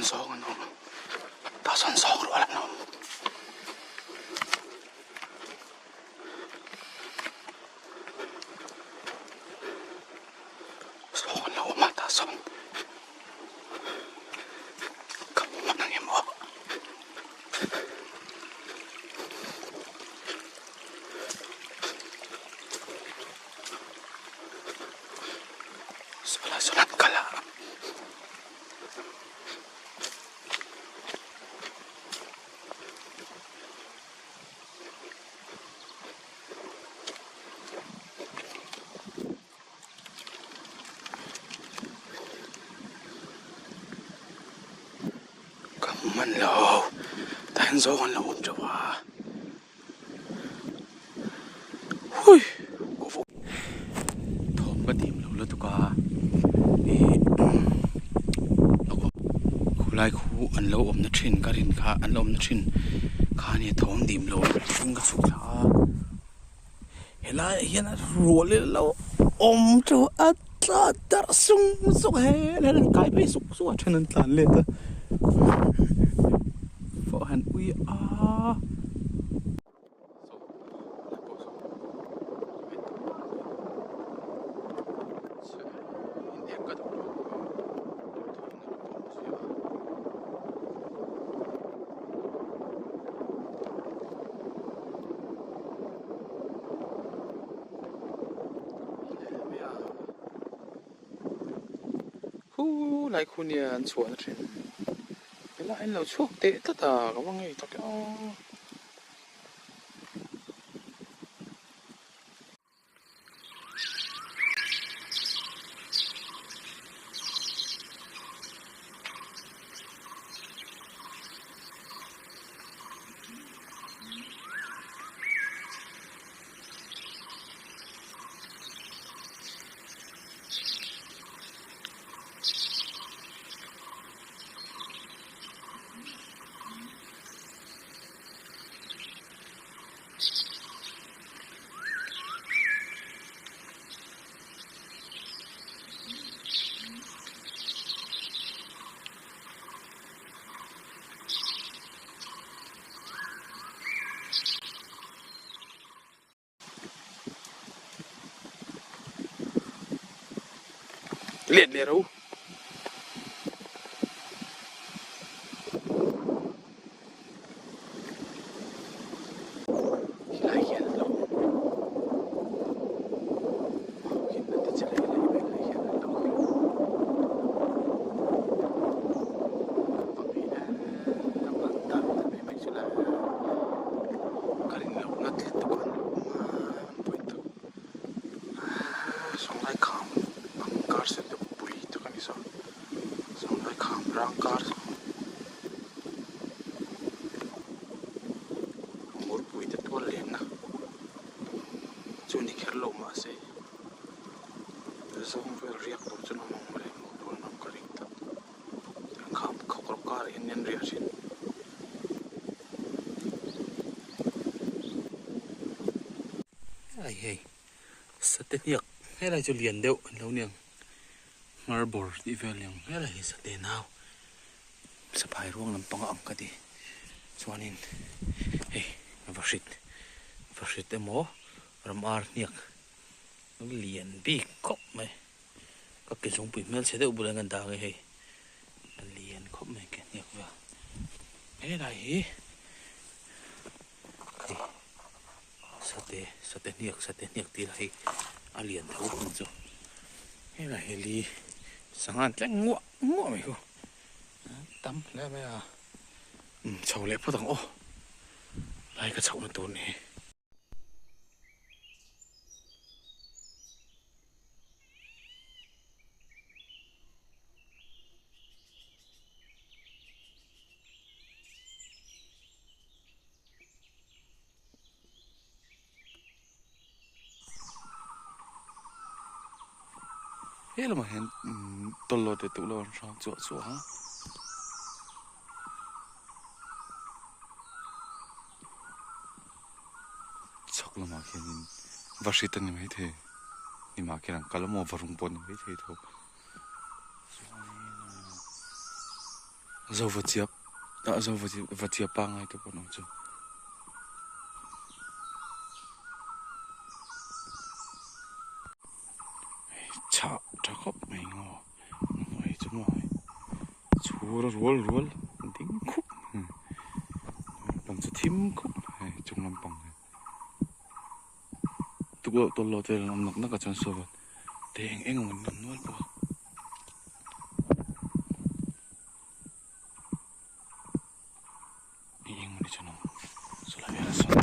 sawn zawng an awm tah sawn zawng rual an awm. Zawng an lo awm a tah sawn ka hmu hman ang em aw. Saw sawn an kal a. Ka hmu hman lo tah hian zawng an lo awm teuh a hui thawm ka dim lo lutuk a ih khulai khu an lo awm na thin ka rin kha an lo awm na thin kha nia thawm dim lo in ka chhuk thla a helaiah hian a rual ilo awm teuh a tla darh sung sung a helai an kai phei suk suk a then an tlan let a pawh han ui a. Khu lai khu nia an chhuahna thin helai an lo chhuak teh tlat a ka va ngei tak e aw. Let leh ro. Helai hian an lo awm mau hian an ti che leh leh velah hian an lo awm va ngei em em a dar te mai mai chu le ka rin loh na tlat te pawh an lo awm a an pawi tawh sawnglai kham ang kar sen te pui tak a ni saw sawnglai kham rang kar. Ngurpui te tual lenna chu ni kher lo mahse zawng vel riak tur chu an awm ang le hmuh tur an awm ka ring tlat an kham khawk rawk karah hian an riah thin. Ai hei sate hniak helai chu lian deuh an lo niang hmar bawr tih vel niang helai hi sate nau. Saphai ruang lampang a ang ka ti chuanin hei vahrit vahrit emaw ram ar hniak lian bik khawp mai ka ke zungpui hmelchhe deuh bulah hian kan dah ang e hei a lian khawp mai ke hniak vel helai hi hei sate sate hniak sate hniak tih lah hi a lian tho ang chu helai hi li sangha an tleng nguah nguah mai khu. Tam hle mai a, umm chho leh phawt ang aw, lai ka chhohna tur ni hi. He lamah hian tawlhloh leh duhloh an hrang chuah chuah a. Chhak lamah khianin va hrit a ni maithei nimah khian an kal a maw va rawng pawh a ni maithei tho. Chuanin. Zova chiap ah zova va chiap pangai te pawh an awm chu. Chhah tha khawp mai ngaw hnuai chu maw hei chhur a rual rual ding khup mai lampang chu thim khup mai hei chung lampang hi tukloh tawlh lo te an awm nak nak a chuan saw te eng eng emaw an awm nual bawk a. Eng emaw ni chuan awm chulai velah sawn.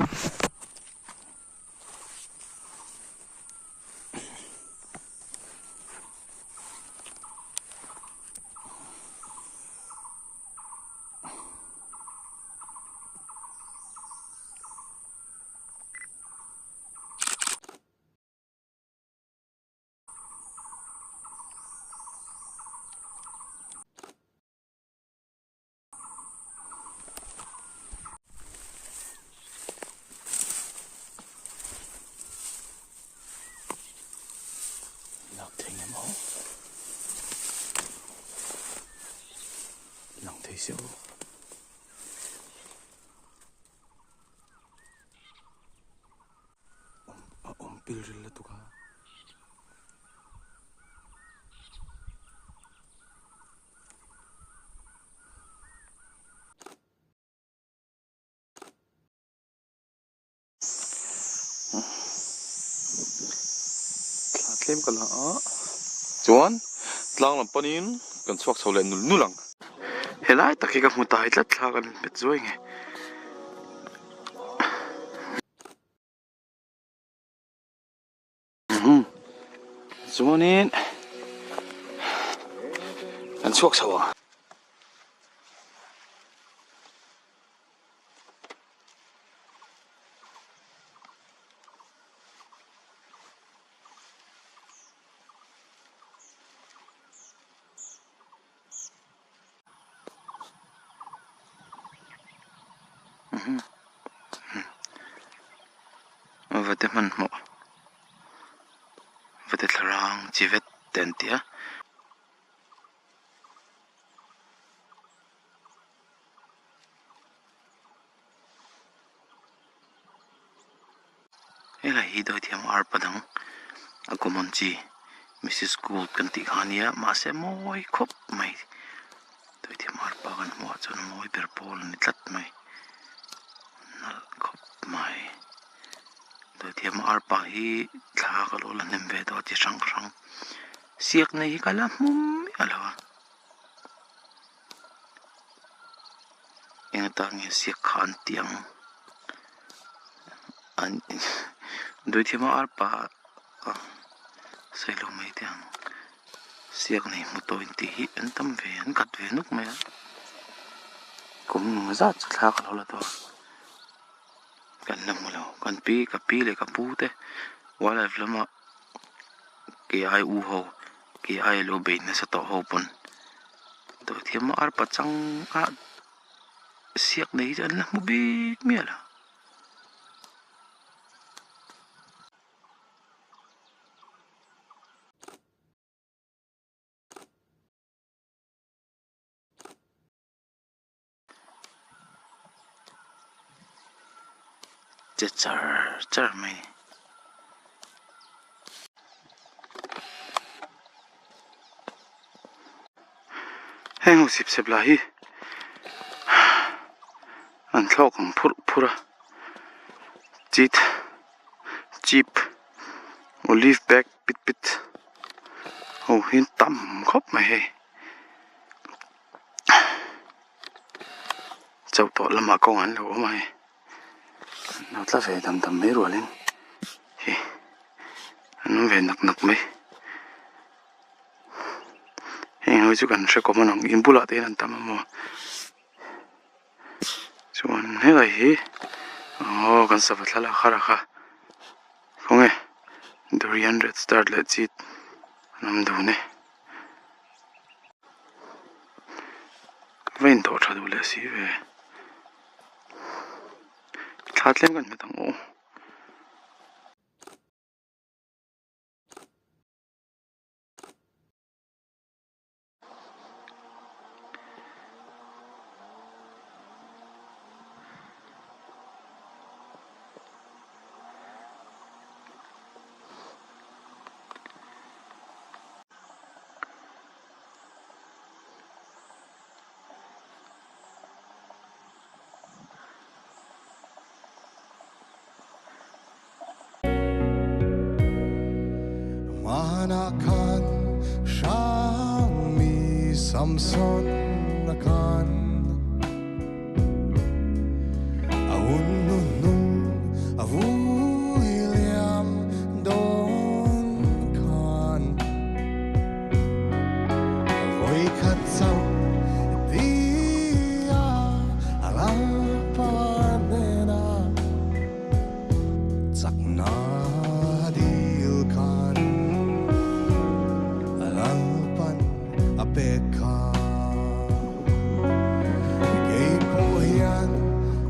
Lak thei ngem aw lang thei se aw. A awm pil ril lutuk a. Thla tlem ka la a chuan tlang lam panin kan chhuak chho leh nul nul ang. Helai tak hi ka hmu tai tlat thla kan inhmet zuai nge. Chuanin kan chhuak chho ang. Vate hmanhmawh vate thlarang chi vet te an ti a. Helai hi dawithiam arpa dang a common chi Missus Gould kan tih kha ania mahse mawi khawp mai dawithiam arpa kan hmuh ah chuan mawi ber pawl a ni tlat mai nalh khawp mai dawithiam arpa hi thla ka lo la hnem ve tawh a chi hrang hrang siak nei hi ka la hmu miah lo a. Eng atan nge siak kha an tih ang an dawithiam a arpa a sawi lo mai teh ang siak nei hmu tawh intih hi an tam ve an kat ve nuk mai a kum zat chu thla ka lo la tawh a kan la hmu lo kan pi ka pi leh ka pu te wildlife lama kei ai u ho. Kei ai lo bei nasa tawh ho pawn dawithiam a arpa chang a siak nei hi chu an la hmu bik miah lo. Che char char mai. Heng ho sip sep lah hi an thlawk ang phurh phurh a chit chip olive bag pit pit ho hi an tam khawp mai hei. Chauh tawh lamah kawng an lo awm a hei an lo tla ve dam dam mai rualin hei an awm ve nak nak mai heng ho hi chu kan hre kawm a in bulah te hian an tam a maw chuan helai hi aw kan sava thlalak har a kha khawnge durian red star leh chit an awm dun e. Va intawh tha duh leh si ve thla tlem kan hmet ang aw. Hmanah khan hrangmi Samson a khan a hun hnuhnung a vui liam dawn khan vawikhat chauh tia a Lalpa hnenah Chakna dil khan Lalpan a pek kha. Kei pawh hian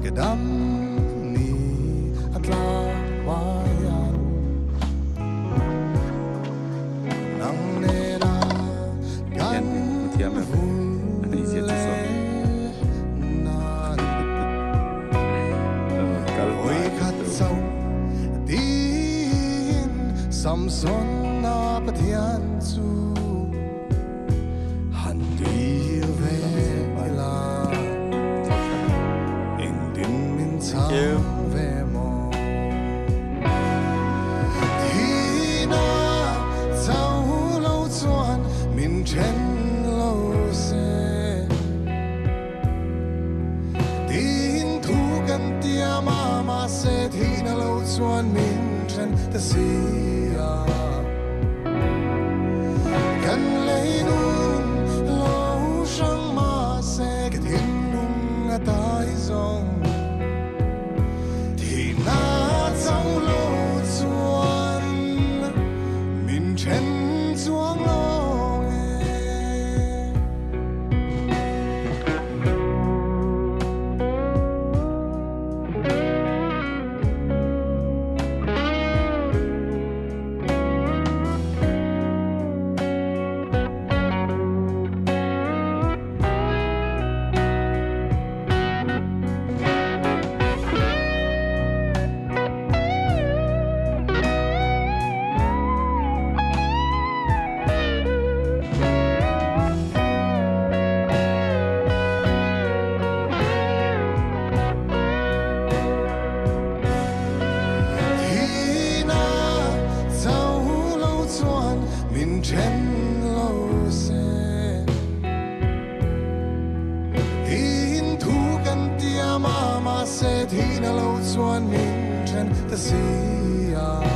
ka dam ni a tla hma hian nang nena kan vul leh nan. Vawikhat chauh tiin Samsona Pathian chu han dil ve ila, engtin min chhang ve maw? Thihna chauh lo chuan min then lo se. Tiin thu kan tiam a, mahse thihna lo chuan min then ta si a. Kan leinun lo hrang mahse ka thinlung a tai zawng. Thihna chauh lo chuan min then chuang lawng e. Thihna chauh lo chuan min then lo se. Tiin thu kan tiam a, mahse thihna lo chuan min then ta si a.